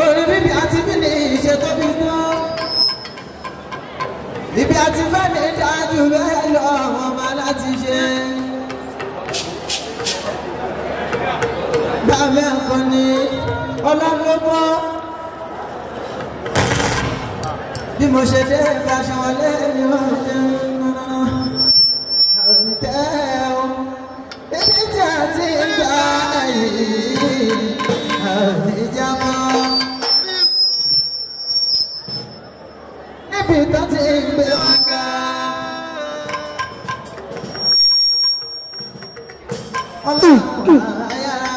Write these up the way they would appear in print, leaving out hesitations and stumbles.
Orí bíbí àti bílí ìṣe tó fi dán. Ibi àti fẹ́mi dájú bẹ́ẹ̀ lọ àwọn ọmọ láti ṣe. Bàmí akọni ọlọ́gbọ́gbọ́. Bí mo ṣe dé ìbáṣọ wọlé ni wọ́n ṣe ń nana. Tẹ́ o, ibi tí a ti ń gbà yìí, ìjàmọ́. Níbi tó ti ń gbé wọn ga. Ọlọ́run ayára.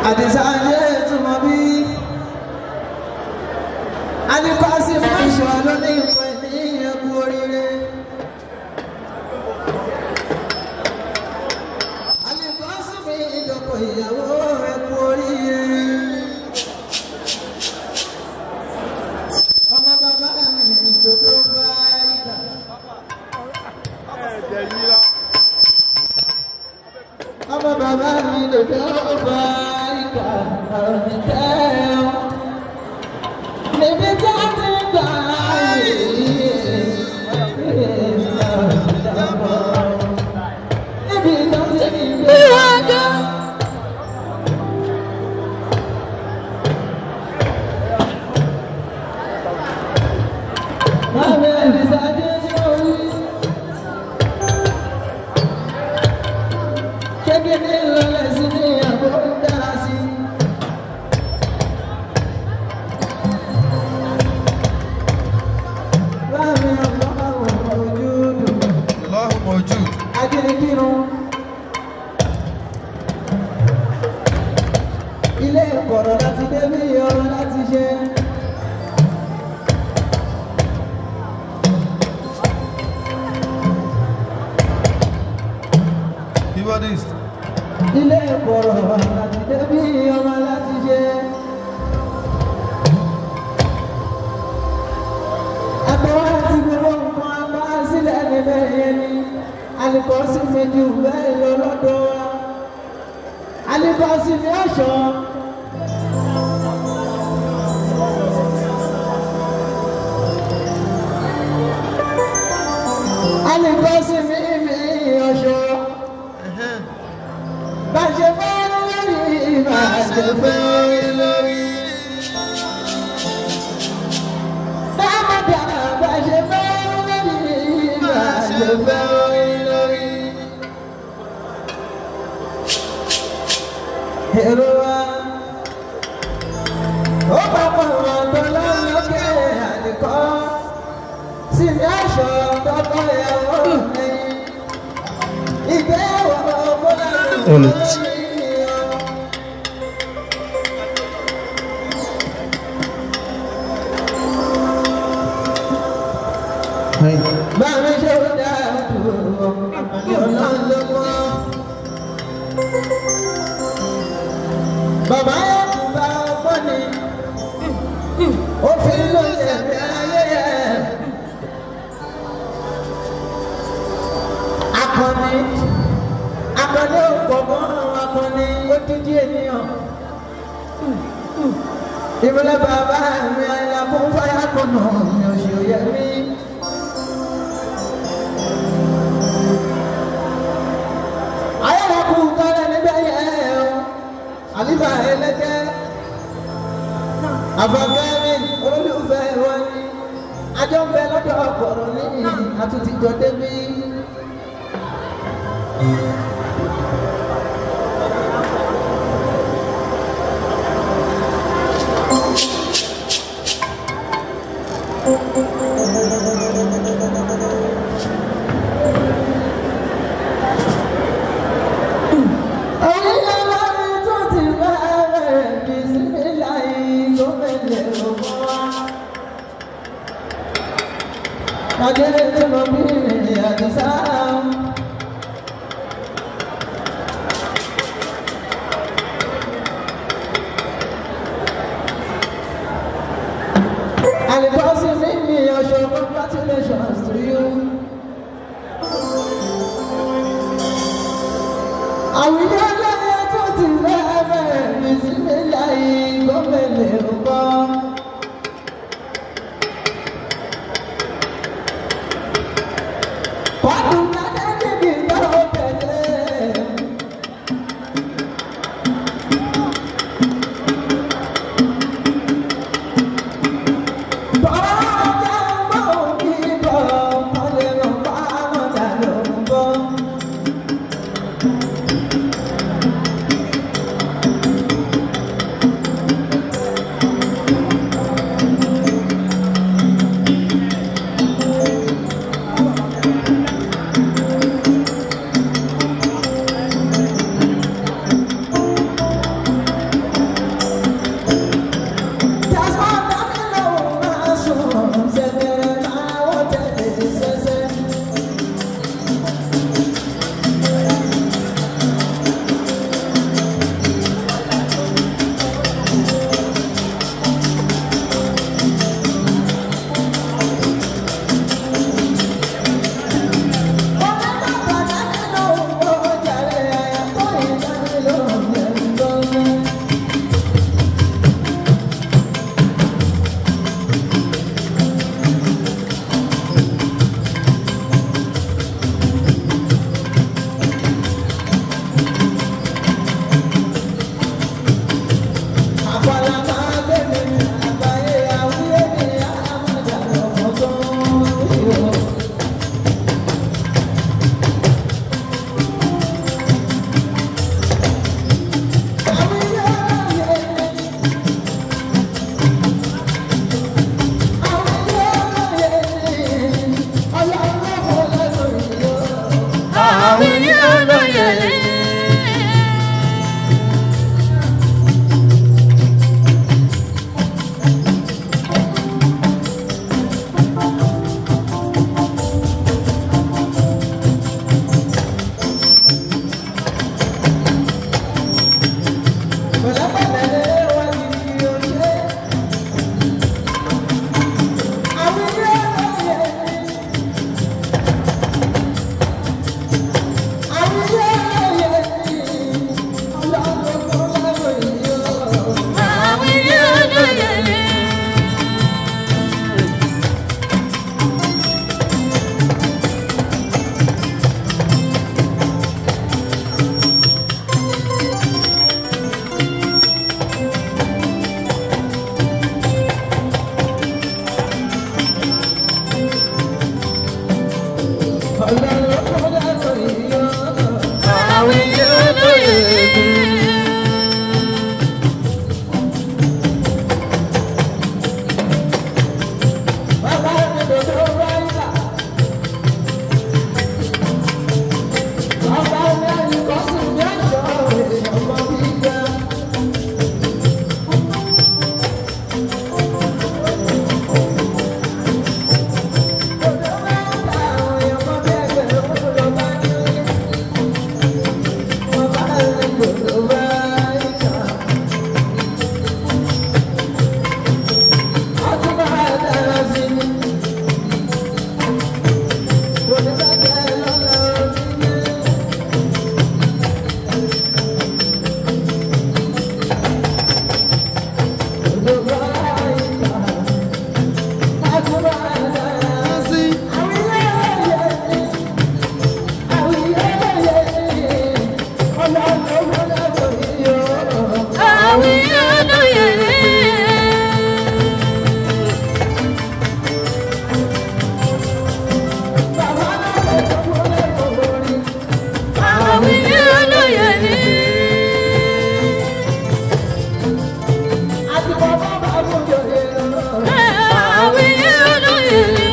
Àdìsá ayé túmọ̀ bí. Alikọ́sí fún ló ní ìpè ní ẹkú oríire. Alikọ́sí fi ìdókò ìyàwó ẹkú oríire. Ọmọ bàbá mi ìdòdó bá ìgbà. Ọmọ bàbá mi ìdòdó bá ìgbà. Ọ̀rọ̀ tẹ́ ọ. Níbi tí a ti gbà yìí, níbi tó ti gbé wá. Mami Elisa dé ní orí. Ṣé kí ni lọlẹ̀ sí ní àbò ń dára sí? Ilé ìkọ̀rọ̀ láti débí ọ̀rọ̀ láti ṣe. Keyboardist. Ilé ìkọ̀rọ̀ láti débí ọ̀rọ̀ láti ṣe. Àtẹ̀wá ti gbogbo nǹkan apá sílẹ̀ níbẹ̀ yẹn ni. Àlìkọ́sí mi ju bẹ́ẹ̀ lọ lọ́dọ̀ wa. Àlìkọ́sí mi ọ̀ṣọ́. Àlìkọ́sí mi mi ọ̀ṣọ́. Bàṣẹ fẹ́ lórí, bàṣẹ fẹ́ lórí. Dáadáa bàṣẹ fẹ́ lórí, bàṣẹ fẹ́ lórí. Èrò wa, ó papọ̀ ọ̀dọ́ lọ́lọ́kẹ́ àlìkọ́. Síbi aṣọ tọkọ ìyàwó mi. Ìgbéyàwó bọ́lá lórí. Bámi ṣe ó dáa tó ọlọ́run ló mọ́. Bàbá yóò tún bá ọgbọ́n ni, ó fi ló ṣẹ̀mí ayé yẹ. Akọni, akọni ò pọ̀ mọ́ akọni odidi ènìyàn. Ìmọ̀lẹ́ bàbá mi àyà fún fáyà kùnà mi ò ṣe òye mi. Ayọ̀rọ̀ kù kọ́lẹ̀ níbẹ̀ yẹn o. Àlífà ẹlẹ́gẹ́ àfọ̀kẹ́mi olólùfẹ́ wọn ni àjọ ń bẹ lọ́dọ̀ ọkọ̀rọ̀ ní àtúntìjọ débí. Congratulations to you. Àwùjọ ọlọ́yẹ tó ti fẹ́ bẹ̀rẹ̀ mi sílẹ̀ láyé gómìnà ń bọ̀. Kọ́dùn ládé níbi tó bẹ̀rẹ̀. Bọ́ọ̀jà ń bọ̀ òbí bọ̀, kọ́lé ló ń bá mọ̀dà ló ń bọ̀. Àwíyé olóyè ni. Àwíyé olóyè ni. Àwíyé olóyè ni. Àwíyé olóyè ni. Àwíyé olóyè ni. Àwíyé olóyè ni.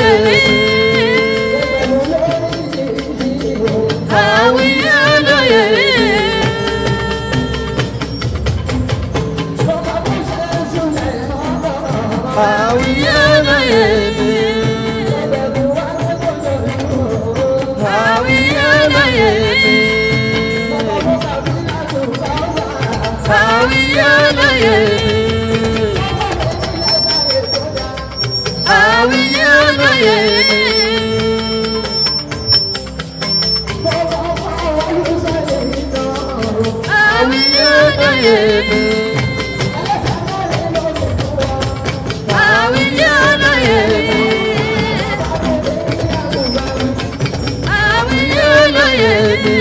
olóyè ní. Àwíyé olóyè ní. Àwíyé olóyè mi. Àwíyé olóyè ní. Àwíyé olóyè ní. Àwíyé olóyè ní. Àwíyé olóyè ní. Àwíyé olóyè ní. Àwíyé olóyè ní.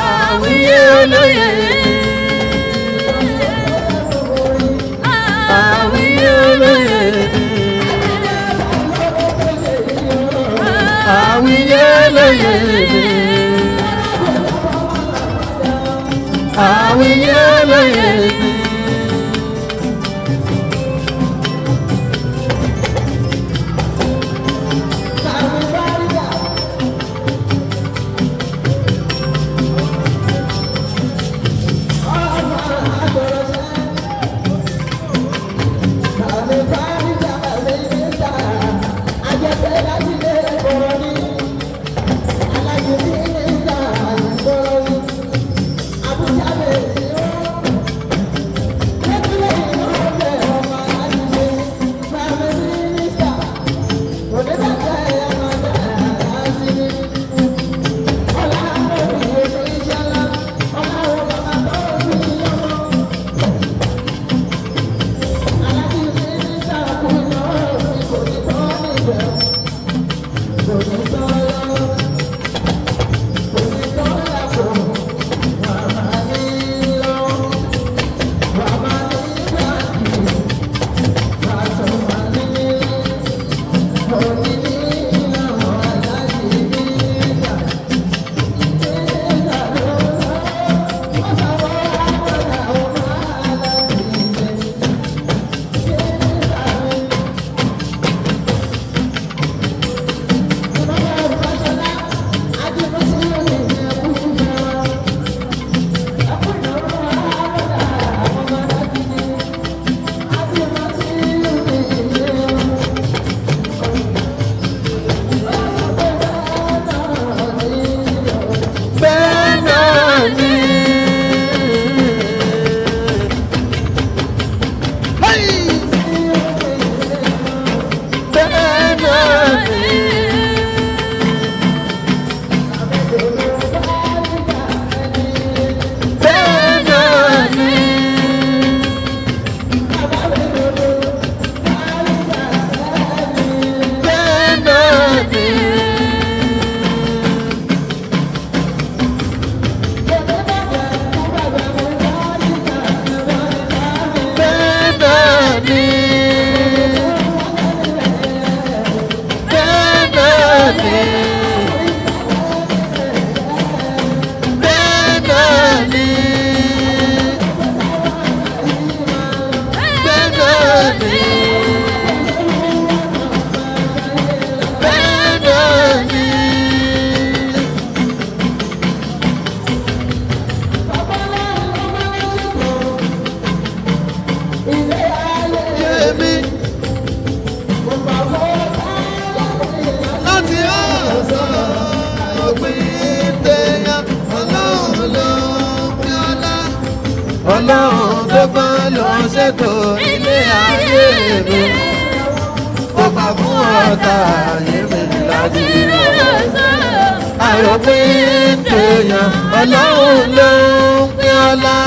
Àwíyé olóyè ní. Àwíyé olóyè ní. Àwíyé olóyè mi. Àwíyé olóyè mi. Ọlọ́run tó gbọ́n ló ń ṣètò ilé ayé mi. Ó gbà fún ọ̀tá ayé mi láti rọ̀. Àròpin tèèyàn, Ọlọ́run ló ń pín ọlá.